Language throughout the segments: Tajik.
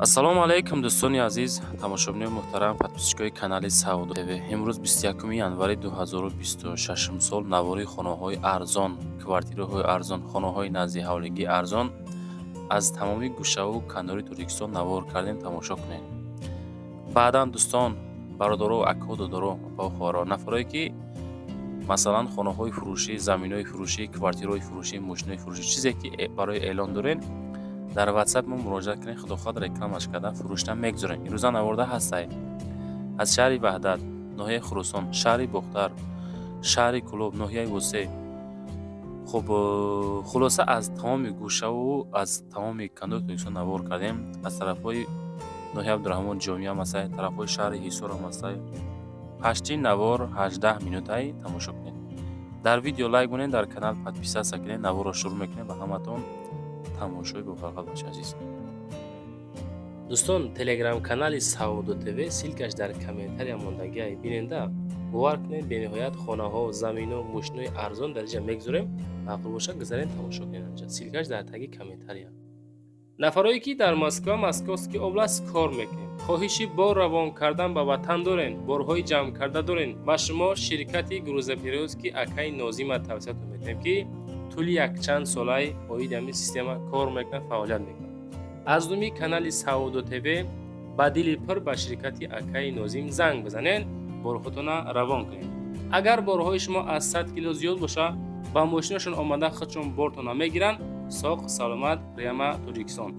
Ассалому алайкум, дӯстони азиз, тамошобинони муҳтарам, подписчикои канали Савдо ТВ. Имрӯз 21 январи 2026 сол навори хонаҳои арзон, квартираҳои арзон, хонаҳои назди ҳавлигии арзон аз тамоми гӯшаву канори Тоҷикистон навор кардем, тамошо кунед. Баъдан, дӯстон, бародаро, акҳо, додаро, апау, хоҳаро, нафарое ки, масалан, хонаҳои фурӯшӣ, заминҳои фурӯшӣ, квартираҳои фурӯшӣ, мошинои фурӯшӣ, чизе ки барои эълон доред, дар Ватсап мо муроҷиат кунед. Худо хоҳад, рекламаш карда, фурӯшта мегузорем. Имрӯза наворда ҳастай аз шаҳри Ваҳдат, ноҳияи Хуросон, шаҳри Бохтар, шаҳри Кӯлоб, ноҳияи Восе. Хуб, хулоса, аз тамоми гӯшаву аз тамоми канори Тоҷикистон навор кардем. Аз тарафҳои ноҳияи Абдураҳмон Ҷомиам ҳастай, тарафҳои шаҳри Ҳисорам ҳастай. Пашти навор 18 минутаи, тамошо кунед. Дар видео лайк монед, дар канал подписаться кунед. Наворро шурӯъ мекунем. Ба ҳаматон тамошои бофарқат бошед, азиз Дӯстон, телеграм-канали Савдо ТВ, ссылкаш дар комментария мондагиай, биненда. Бовар кунед, бениҳоят хонаҳо, замино, мошинои арзон дар инҷа мегузорем. Маъқул бошад, гузарен, тамошо кунед. Анҷа ссылкаш дар таги комментария. Нафарое ки дар Москва, Московский область кор мекунед, хоҳиши бор равон кардан ба ватан дорен, борҳои ҷамъ карда дорен, ба шумо ширкати грузоперевозки акаи Нозима тавсиятон метиҳем, ки тӯли якчанд солаи оиди ҳамин система кор мекунад, фаъолият мекунад. Аз номи канали Савдо ТВ ба дили пур ба ширкати акаи Нозим занг бизанед, борҳотона равон кунед. Агар борҳои шумо аз 100 кило зиёд боша, ба мошинашон омада, худшон бортона мегиранд, соқ саломат прямо Тоҷикистон.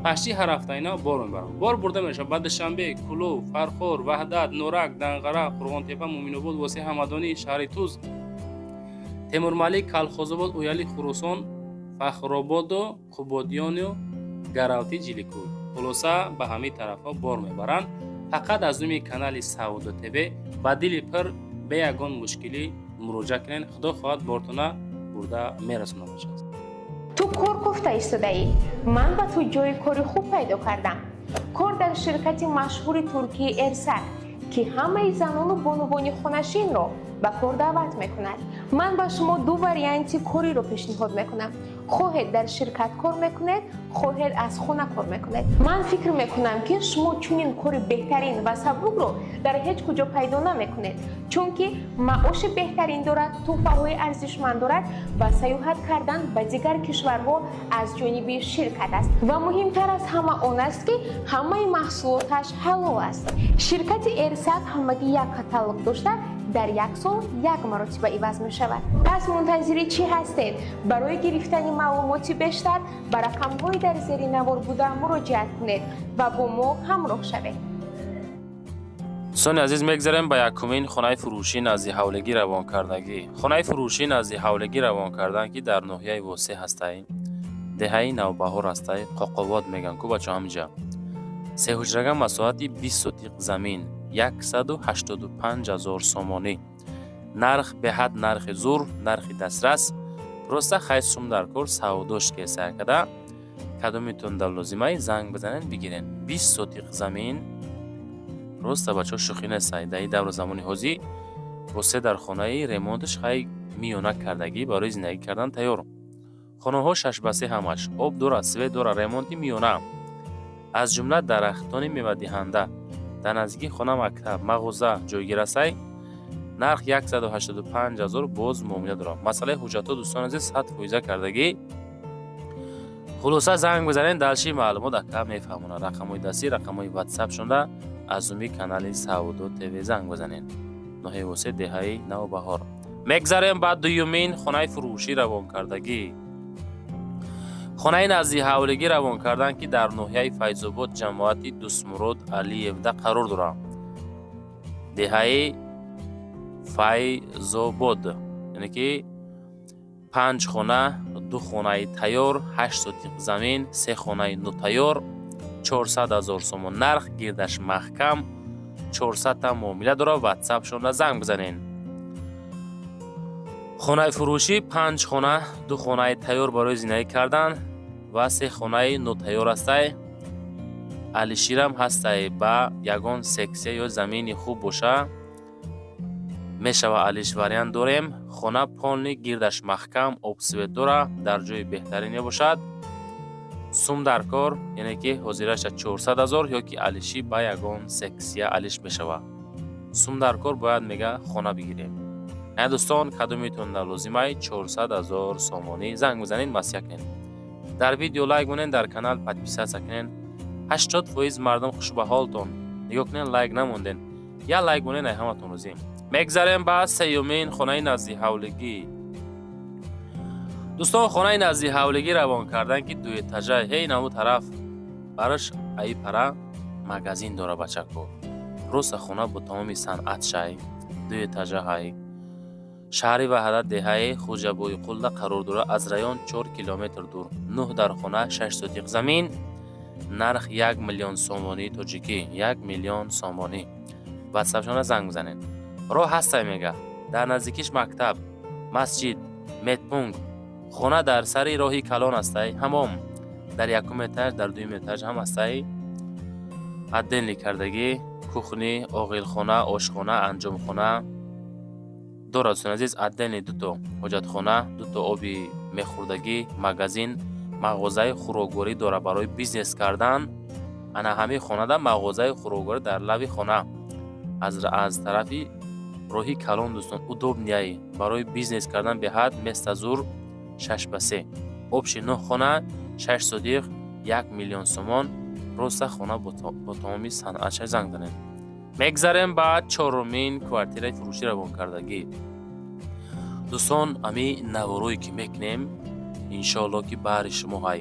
Пашти ҳар ҳафта ина бор мебаранд. Бор бурда мешавад ба Душанбе, Кӯлоб, Фархор, Ваҳдат, Норак, Данғара, Қурғонтепа, Муъминобод, Восе, Ҳамадонӣ, шаҳри Туз, Темурмалик, Калхозобод, Ояли, Хуросон, Фахрободу Қубодиёну Гаравти, Ҷиликӯл. Хулоса, ба ҳамин тарафҳо бор мебаранд. Фақат аз номи канали Савдо ТВ ба дили пир, бе ягон мушкилӣ муроҷиат кунед. Худо хоҳад, бортона бурда мерасонад бошад. Ту кор кофта истодаӣ. Ман ба ту ҷои кори хуб пайдо кардам. Кор дар ширкати машҳури туркии Эрсак, ки ҳамаи занону бонувони хонашинро ба кор даъват мекунад. Ман ба шумо ду варианти кориро пешниҳод мекунам: хоҳед, дар ширкат кор мекунед, хоҳед, аз хона кор мекунед. Ман фикр мекунам, ки шумо чунин кори беҳтарин ва сабукро дар ҳеҷ куҷо пайдо намекунед, чунки маоши беҳтарин дорад, тӯҳфаҳои арзишманд дорад ва саёҳат кардан ба дигар кишварҳо аз ҷониби ширкат аст. Ва муҳимтар аз ҳама он аст, ки ҳамаи маҳсулоташ ҳалол аст. Ширкати Эрсак ҳамагӣ як каталог дошта, дар як сол як маротиба иваз мешавад. Пас мунтазири чӣ ҳастед? Барои гирифтани маълумоти бештар ба рақамҳои дар зери навор буда муроҷиат кунед ва бо мо ҳамроҳ шавед. Дӯстони азиз, мегзарем ба якумин хонаи фурӯшӣ назди ҳавлигӣ равонкардагӣ. Хонаи фурӯшӣ назди ҳавлигӣ равон кардан, ки дар ноҳияи Восе ҳастай, деҳаи Навбаҳор ҳастай, Қоқобод мегӯянд ку, бачо. Ҳамиҷа сеҳуҷрага, масоҳати 20 сотиқ замин, 185 000 сомонӣ нарх. Беҳад нархи зур, нархи дастрас. Просто хай сум дар кор, савдош кесая када. Кадомитон дар лозимай, занг бизанед, бигирен. 20 сотиқ замин, просто, бачаҳо, шӯхӣ нестай. Дар ин давру замони ҳозир бо се дар хонаи ремонташ хай миёна кардагӣ, барои зиндагӣ кардан тайёр. Хонаҳо 6 ба 3, ҳамаш об дорад, свет дорад, ремонти миёна, аз ҷумла дарахтони мевадиҳанда. Дар наздикии хона мактаб, мағоза ҷойгир астай. Нарх 185 0, боз муомила дорад. Масъалаи ҳуҷҷатҳо, дӯстони азиз, 100 фоиза кардагӣ. Хулоса, занг бизанед, дальше маълумот ака мефаҳмонад. Рақамҳои дастӣ, рақамҳои Ватсап шуда, аз номи канали Савдо ТВ занг бизанед. Ноҳияи Восе, деҳаи Навбаҳор. Мегзарем ба дуюмин хонаи фурӯшӣ равонкардагӣ. Хонаи назди ҳавлигӣ равон кардан, ки дар ноҳияи Файзобод, ҷамоати Дӯстмурод Алиевда қарор дорад, деҳаи Файзобод. Яъне ки панҷ хона, ду хонаи тайёр, 8 сотиқ замин, се хонаи нотайёр, 400 000 сомон нарх, гирдаш маҳкам, 400 та муомила дорад. Ватсапшонда занг бизанед. Хонаи фурӯшӣ: панҷ хона, ду хонаи тайёр барои зиндагӣ кардан ва се хонаи нотайёр ҳастай. Алиширам ҳастай, ба ягон сексия ё замини хуб боша, мешава, алиш вариант дорем. Хона полный, гирдаш маҳкам, об, свет дора, дар ҷои беҳтарин мебошад. Сум дар кор, яъне ки ҳозираша 400 ҳазор ё ки алишӣ ба ягон сексия алиш мешавад. Сум дар кор, бояд, мега, хона бигирем. Ая дӯстон, кадомитон лозимай, 400 ҳазор сомонӣ занг бизанед, маслиҳат кунед. Дар видео лайк монед, дар канал подписаться кунед. 80% мардум, хушба ҳолтон, нигоҳ кунед, лайк намонден. Я лайк монед, ай ҳаматон розием. Мегзарем ба сеюмин хонаи назди ҳавлигӣ. Дӯстон, хонаи назди ҳавлигӣ равон кардан, ки дуэтажа, ҳей наву тараф бараш аи пара магазин дора, бачако. Просто хона бо тамоми санъат шай, дуэтажа ҳай. Шаҳри Ваҳдат, деҳаи Хуҷабоиқулда қарор дорад, аз район 4 километр дур. Нӯҳ дар хона, 6 сотиқ замин, нарх 1 миллион сомонии тоҷикӣ, 1 миллион сомонӣ. Ватсапшона занг бизанед. Роҳ ҳастай, мега, дар наздикиш мактаб, масҷид, медпункт. Хона дар сари роҳи калон ҳастай. Ҳамом дар якум этаж, дар дуюм этаж ҳам ҳастай. Отдельный кардагӣ, кухня, оғилхона, ошхона, анҷомхона дорад. Дӯстони азиз, отдельный дуто ҳоҷатхона, дуто оби мехӯрдагӣ, магазин, мағозаи хӯрокворӣ дорад барои бизнес кардан. Ана ҳамин хонада мағозаи хӯрокворӣ дар лави хона, аз тарафи роҳи калон. Дӯстон, удобный барои бизнес кардан, беҳад место зур. 6 ба 3, общий нӯҳ хона, 6 сотиқ, 1 миллион сомон. Просто хона бо тамоми санъатша, занг занед. Мегзарем ба чорумин квартираи фурӯшӣ равонкардагӣ. Дӯстон, ами наворое ки мекунем, иншоалло, ки баҳри шумо ҳай.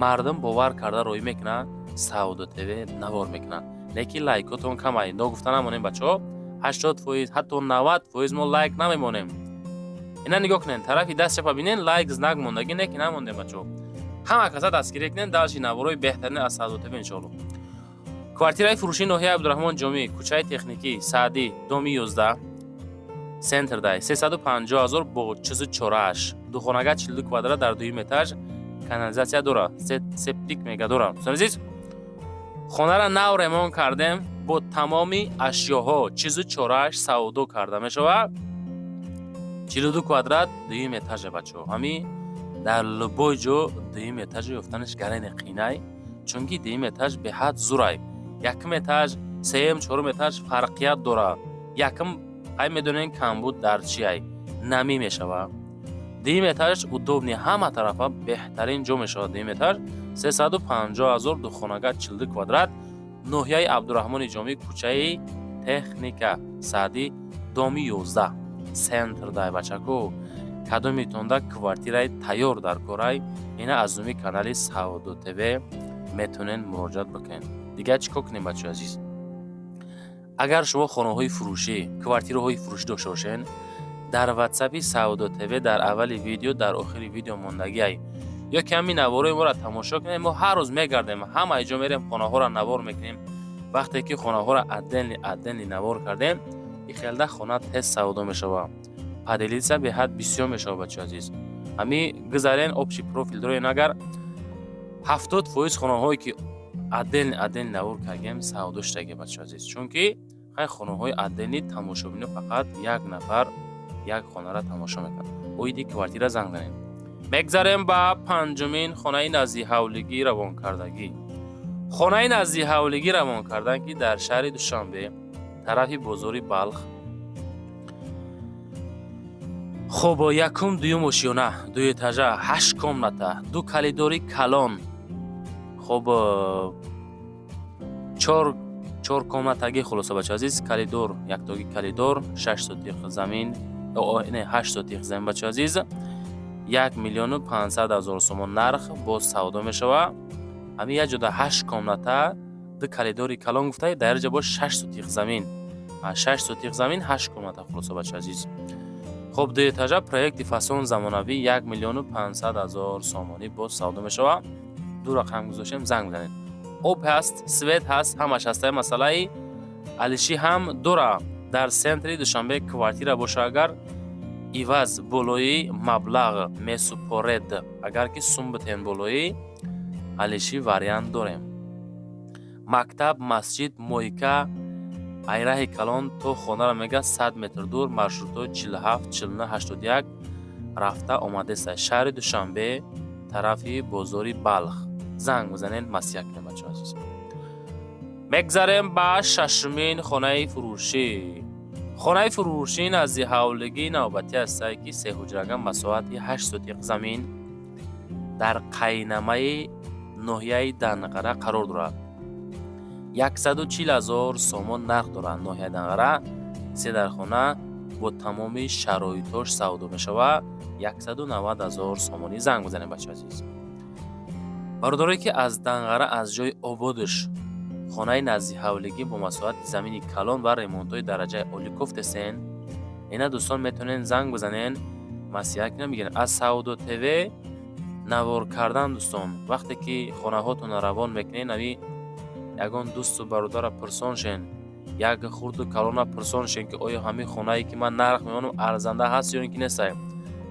Мардум бовар карда роҳӣ мекунад, Савдо ТВ навор мекунад, лекин лайкотон камай. Ногуфта намонем, бачаҳо, 80%, ҳатто 90% мо лайк намемонем. Ина нигоҳ кунед, тарафи даст чапа бинен, лайк знак мондагӣ, не ки намондем. Бачаҳо, ҳама каса дастгирӣ кунед, дальше наворои беҳтарин аз Савдо ТВ, иншоалло. Квартираи фурӯшии ноҳияи Абдурраҳмон Ҷомӣ, кӯчаи Техникӣ, Саъдӣ, доми 11, центр дай, 350 ҳазор бо чизу чорааш. Духонага, 42 квадрат, дар дуюм этаж, канализатсия дора, септик мега дора. Дӯстони азиз, хонара нав ремонт кардем, бо тамоми ашёҳо, чизу чорааш савдо карда мешавад. 42 квадрат, дуюм этажа. Бачаҳо, ҳами дар любой ҷо дуюм этажа ёфтанаш гарани қинай, чунки дуюм этаж беҳад зурай. Якум этаж, сеюм, чорум этаж фарқият дорад. Якум ай медонем, камбуд дар чиай, намӣ мешавад. Дуюм этаж удобный, ҳама тарафа беҳтарин ҷо мешавад. Дуюм этаж, 350 ҳазор, духонага, 42 квадрат, ноҳияи Абдурраҳмони Ҷомӣ, кӯчаи Техника, Саъдӣ, доми 11, центр дай. Бачаку, кадомитонда квартираи тайёр дар корай, ина аз номи канали Савдо ТВ метавонед муроҷиат бикунед. Дигар чӣ кор кунем, бачаи азиз? Агар шумо хонаҳои фурӯшӣ, квартираҳои фурӯшӣ дошта бошед, дар ватсапи Савдо ТВ дар аввали видео, дар охири видео мондагиай, ё ки ҳамин наворои моро тамошо кунем. Мо ҳар рӯз мегардем, ҳамаи ҷо мерем, хонаҳоро навор мекунем. Вақте ки хонаҳоро отдельный отдельный навор кардем, и хелда хона тез савдо мешавад, поделиться беҳад бисёр мешавад. Бачаи азиз, ҳами гузарен, общий профил дорен. Агар 70% хонаҳое ки отдельный отдельный навор кардем, савдо шудаги, бачаи азиз, чунки хай хонаҳои отдельный тамошобино фақат як нафар як хонаро тамошо мекунад. Оиди квартира занг занем. Мегзарем ба панҷумин хонаи назди ҳавлигӣ равонкардагӣ. Хонаи назди ҳавлигӣ равон кардан, ки дар шаҳри Душанбе, тарафи бозори Балх. Хуб, якум, дуюм ошёна, дуэтажа, ҳашт комната, ду калидори калон. Хуб, чор комнатагӣ. Хулоса, бача азиз, калидор, яктоги калидор, 6 сотиқ замин, не, 8 сотиқ замин. Бача азиз, 1 500 000 сомон нарх, боз савдо мешавад. Ҳамин як ҷода ҳашт комната, ду калидори калон гуфта, дар ҷа боз 6 сотиқ замин, 6 сотиқ замин, ҳашт комната. Хулоса, бача азиз, хуб, дуэтажа, проекти фасон, замонавӣ, 1 500 000 сомонӣ, боз савдо мешавад. Ду рақам гузоштем, занг бизанед. Об ҳаст, свет ҳаст, ҳамаш ҳаста. Масъалаи алишӣ ҳам дора. Дар центри Душанбе квартира боша, агар иваз болои маблағ месупоред, агар ки сум битен, болои алишӣ вариант дорем. Мактаб, масҷид, мойка, айраҳи калон то хонаро мега 100 метр дур, маршрутҳои 47, 49, 81 рафта омадеста. Шаҳри Душанбе, тарафи бозори Балх. Занг бизанен, маслиҳат кунем, бачаҳо азиз. Мегзарем ба шашумин хонаи фурӯшӣ. Хонаи фурӯшӣ назди ҳавлигии навбатӣ ҳастае, ки сеҳуҷрага, масоҳати 8 сотиқ замин, дар Қайнамаи ноҳияи Данғара қарор дорад. 140 000 сомон нарх дорад. Ноҳияи Данғара, се дархона бо тамоми шароитош савдо мешавад, 190 000 сомонӣ. Занг бизанем, бача азиз. Бародарое, ки аз Данғара, аз ҷои ободаш хонаи назди ҳавлигӣ бо масоҳати замини калон ва ремонтҳои дараҷаи олӣ кофтесен, ина, дӯстон, метавонен занг бизанен, маслиҳат кунем, бигирен. Аз Савдо ТВ навор кардан, дӯстон, вақте ки хонаҳотонро равон мекунен, ави ягон дӯсту бародара пурсон шен, як хурду калона пурсон шен, ки оё ҳамин хонае, ки ман нарх мемонам, арзанда ҳаст ё ин ки нестае.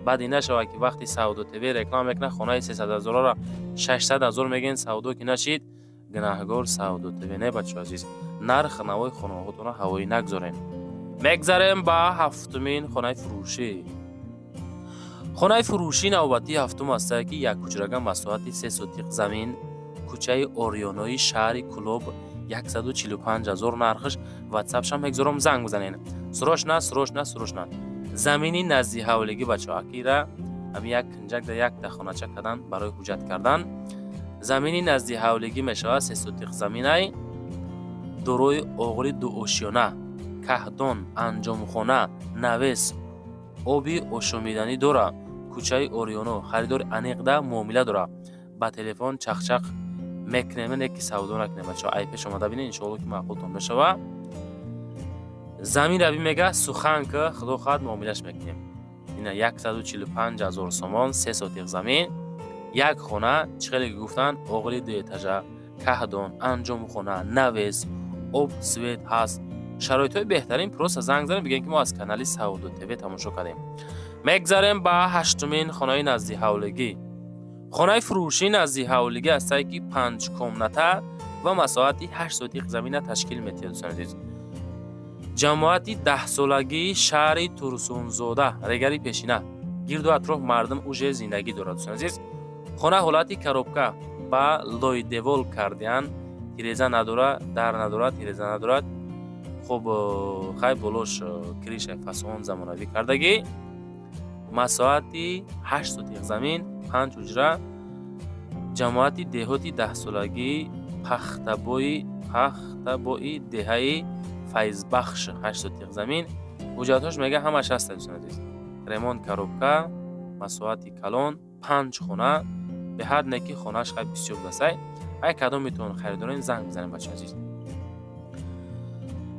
Баъд ин нашавад, ки вақти Савдо ТВ реклама мекунад, хонаи 300 000-ро 600 000 мегӯен, савдо ки нашид, гунаҳгор Савдо ТВ не, бачаҳо азиз. Нарх навои хонаҳотонро ҳавоӣ нагзорем. Мегзарем ба ҳафтумин хонаи фурӯшӣ. Хонаи фурӯшӣ навбатии ҳафтум ҳастае, ки якҳуҷрага, масоҳати 3 сотиқ замин, кӯчаи Орёнои шаҳри Кӯлоб, 145 000 нархш. Ватсапшам мегзорам, занг бизанен. Срочно, срочно, срочно. Замини назди ҳавлигӣ, бачаҳо, акира ҳами як кинҷак да якта хонача кардан барои ҳуҷҷат кардан. Замини назди ҳавлигӣ мешавад, 3 сотиқ заминай, дорои оғили дуошёна, каҳдон, анҷомхона, навес, оби ошомиданӣ дора. Кӯчаи Орёно, харидори аниқда муомила дора. Ба телефон чақчақ мекунем, не ки савдо накунем, бачаҳо. Ай пеш омада бинед, иншоалло, ки маъқултон мешава. Замин раби мега сухан ки худо хоҳад, муомилаш мекунем. Ина, 145 000 сомон, 3 сотиқ замин, як хона. Чӣ хеле ки гуфтанд, оғили дуэтажа, каҳдон, анҷомхона, навес, об, свет ҳаст, шароитҳои беҳтарин. Просто занг занем, бигем, ки мо аз канали Савдо ТВ тамошо кардем. Мегзарем ба ҳаштумин хонаи назди ҳавлигӣ. Хонаи фурӯшӣ назди ҳавлигӣ ҳастае, ки панҷ комната ва масоҳати 8 сотиқ замина ташкил метиҳад, дӯстони азиз. Ҷамоати Даҳсолагии шаҳри Турсунзода, Регари пешина, гирду атроф мардум уже зиндагӣ дорад, дӯстони азиз. Хона ҳолати коробка, ба лойдевол кардиан, тиреза надорад, дар надорад, тиреза надорад. Хуб, хай, болош крыша фасон замонавӣ кардагӣ. Масоҳати 8 сотиқ замин, панҷ ҳуҷра, ҷамоати деҳоти Даҳсолагии Пахтабои деҳаи Файзбахш, 8 сотиқ замин. Ҳуҷҷатҳош мега ҳамаш ҳаста, дӯстони азиз. Ремонт коробка, масоҳати калон, панҷ хона, беҳад не ки хонааш хай бисёр будасай. Ай кадом метавон харидорен, занг бизанем, бача азиз.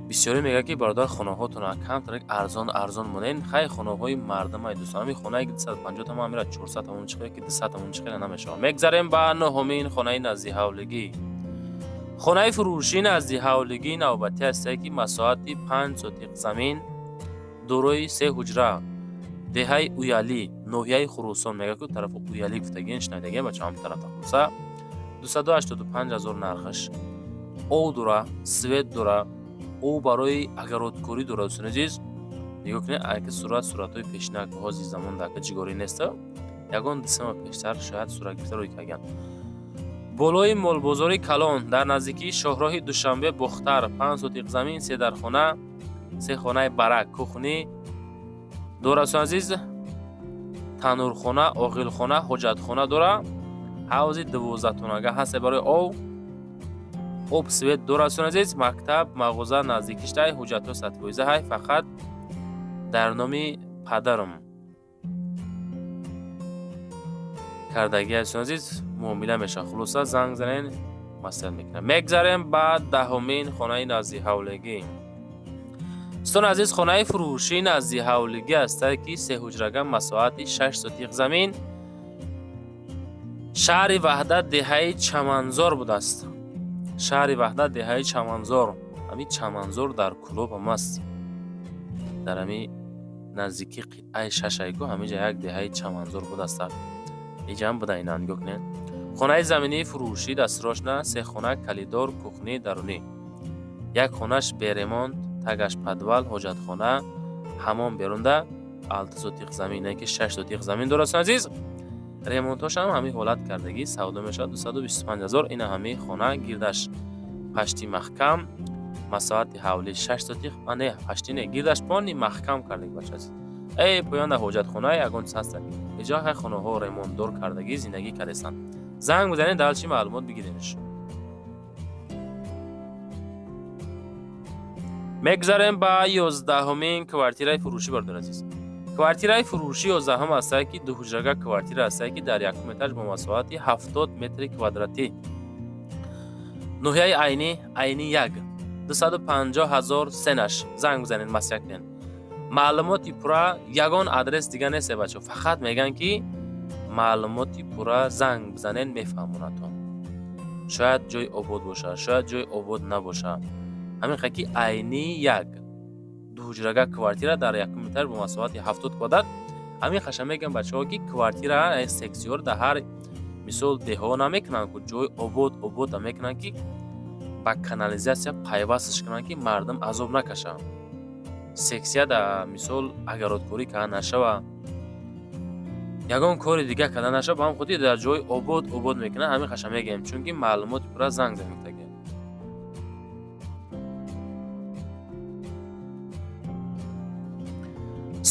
Бисёре мегӯяд, ки бародар, хонаҳотонро камтарак арзон арзон монен. Хай, хонаҳои мардумай, дӯстон. Ҳамин хонае ки 250 томон мера, 400 томон чихел ки 200 томон чихела намешавад. Мегзарем ба нуҳумин хонаи назди ҳавлигӣ. Хонаи фурӯшӣ назди ҳавлигии навбатӣ ҳастае, ки масоҳати 5 сотиқ замин, дорои се ҳуҷра, деҳаи Уялӣ, ноҳияи Хуросон. Мегӯяд, ки тарафи Уялӣ гуфтагиен, шунавидагиен, бача, ҳам тарафта. Хулоса, 285 000 нархаш. Об дора, свет дора, об барои огородкорӣ дора. Дӯстони азиз, нигоҳ кунед, аки сурат, суратҳои пешина, ки ҳозир замон дака ҷигорӣ неста, ягон 2-се моҳ пештар шояд сурат гирифта рӯй кардагианд. Болои молбозори калон, дар наздикии шоҳроҳи Душанбе Бохтар, 5 сотиқ замин, се дархона, се хонаи барак, кухни дора, дӯстони азиз, танӯрхона, оғилхона, ҳоҷатхона дора, ҳавзи 12-тонага ҳасте барои об, об, свет дора, дӯстони азиз. Мактаб, мағоза наздикиштай, ҳуҷҷатҳо 100% ҳай, фақат дар номи падарам кардагӣ, дӯстони азиз, муомила мешавад. Хулоса, занг занен, маслиҳат мекунам. Мегзарем ба даҳумин хонаи назди ҳавлигӣ. Дӯстони азиз, хонаи фурӯшӣ назди ҳавлигӣ ҳастае, ки сеҳуҷрага, масоҳати 6 сотиқ замин, шаҳри Ваҳдат, деҳаи Чаманзор будааст. Шаҳри Ваҳдат, деҳаи Чаманзор. Ҳамин Чаманзор дар Кӯлоб ҳам аст, дар ҳамин наздикии қитъаи шашайку ҳаминҷа як деҳаи Чаманзор будааст, иҷам буда. Ина, нигоҳ кунед, хонаи заминии фурӯшӣ дастрочна, се хона, коридор, кухни дарунӣ, як хонаш бе ремонт, тагаш подвал,ҳоҷатхона, ҳамом берунда, 6 сотиқ замин, не ки 6 сотиқ замин дорад, азиз. Ремонтошам ҳамин ҳолат кардагӣ, савдо мешавад 225 000. Ина ҳамин хона гирдаш пашти маҳкам, масоҳати ҳавлӣ 6 сотих, не пашти не, гирдаш пони маҳкам кардагӣ бача азиз. Эй поёнда ҳоҷатхона ягон чиз ҳаста. Иҷо хай хонаҳо ремонтдор кардагӣ, зиндагӣ кардастанд. Занг бизанед, дальше маълумот бигиренш. Мегузарем ба 11-умин квартираи фурӯшӣ, бародар азиз. Квартираи фурӯшӣ 11-ум ҳастае, ки дуҳуҷрага квартира ҳастае, ки дар якум этаж бо масоҳати 70 метри квадратӣ. Ноҳияи Айнӣ, Айнӣ 1, 250 000 сенаш. Занг бизанед, маслиҳат кунед. Маълумоти пурра ягон адрес дига нест, бачаҳо. Фақат мегӯянд, ки маълумоти пурра занг бизанед, мефаҳмонадтон. Шояд ҷои обод бошад, шояд ҷои обод набошад. Ҳамин қадр ки Айнӣ 1, дуҳуҷрага квартира дар якум этаж бо масоҳати 70 квадрат. Ҳамин хаша мегӯям бачаҳо, ки квартира сексиёр дар ҳар мисол деҳо намекунанд, ку ҷои обод обода мекунанд, ки ба канализатсия пайвасташ кунанд, ки мардум азоб накашанд. Сексия дар мисол огородкорӣ карда нашава, ягон кори дига карда нашава, ба ҳам хотир дар ҷои обод обод мекунанд. Ҳамин хаша мегӯем, чунки маълумоти пурра занг занед.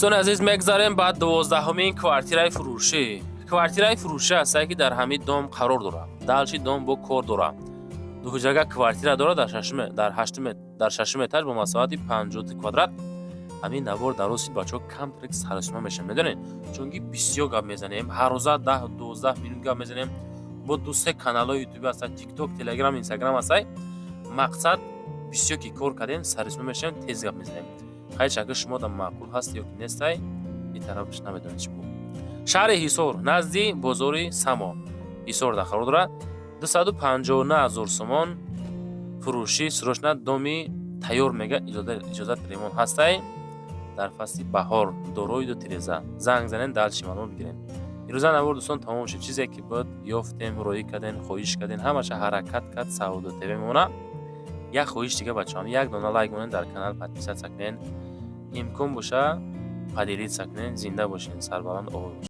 Дӯстони азиз, мегузарем ба 12-умин квартираи фурӯшӣ. Квартираи фурӯшӣ ҳастае, ки дар ҳамин дом қарор дорад. Дальше дом бо кор дорад. Дуҳуҷрага квартира дорад дар шашум этаж бо масоҳати 50 квадрат. Ҳамин навор дар рости бачаҳо камтарак саросима мешавад, медонед? Чунки бисёр гап мезанем, ҳаррӯза 10-12 минут гап мезанем. Бо ду-се каналҳои ютубӣ ҳастанд, тикток, телеграм, инстаграм ҳастай. Мақсад бисёр ки кор кардем, саросима мешавем, тез гап мезанем. Хайр, шакл шумо да маъқул ҳаст ё ки нестай, ин тарафаш намедонед чӣ буд. Шаҳри Ҳисор, назди бозори Само. Ҳисор дар қарор дорад. 259 000 сомон фурӯшӣ, срочно доми тайёр мега, иҷозат ремонт ҳастай. Дар фасли баҳор дорои ду тиреза. Занг занед, дальше маълумот бигирем. Ирӯза навор дӯстон тамом шуд. Чизе ки буд ёфтем, роӣ кардем, хоҳиш кардем, ҳамаша ҳаракат кард, Савдо ТВ мемона. Як хоҳиш дига бачаҳо, як дона лайк монед, дар канал подписаться кунед. Имкон боша поделиться кунед, зинда бошед, сарбаланд, обод бошед.